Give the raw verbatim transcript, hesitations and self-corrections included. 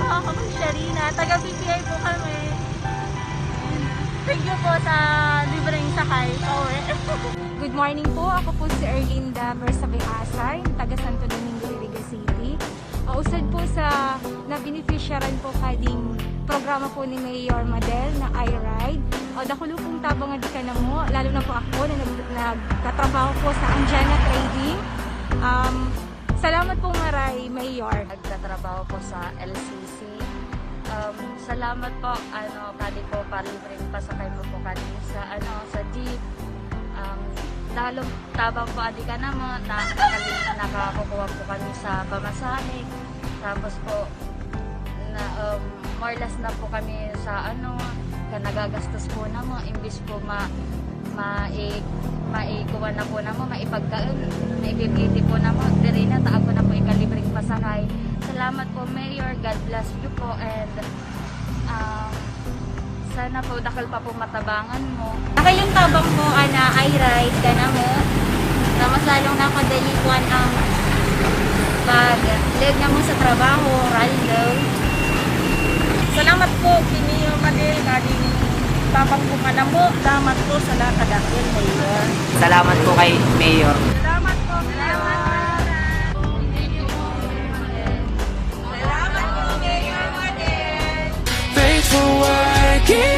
Ako po si Sharina, taga B P I po kami. Thank you po sa libreng sakay pauwi. Good morning po. Ako po si Erlinda Bersabe Asay, taga Santo Domingo, Iriga City. Usod po sa nabenepisyaran po kading programa po ni Mayor Madel na iRide. O, dakulo pong tabang nga di ka na mo, lalo na po ako na nag- nagtatrabaho po sa Anjana Trading. Um, salamat po maray, Mayor. Nagtatrabaho po sa L C C. Um, salamat po, ano, kadi po palibreng pasakay mo po kani sa, ano, sa jeep. Um, dalong tabang po adi ka na mo, na, nakali- nakakukuha po kami sa pamasahe. Tapos po, na, um, more or less na po kami sa, ano, ka nagagastos po na mo, imbis po ma, mai, maikuha na po na mo, maipagkaon, maipipiti po na mo, diri na, taan ko na po ikalibreng pasakay. Salamat po, Mayor. God bless you po, and, um, sana po, dakal pa po matabangan mo. Ako yung tabang mo, ana, iRide ka na mo. Na mas lalong nakadali kuan ang pag-leg na mo sa trabaho, rally daw. Salamat po, Kinio Madel, kading tabang po ka na mo. Salamat po sa lahat ng Mayor. Salamat po kay Mayor. Salamat po, Mayor. Salamat po, Mayor Madel. Faithful working.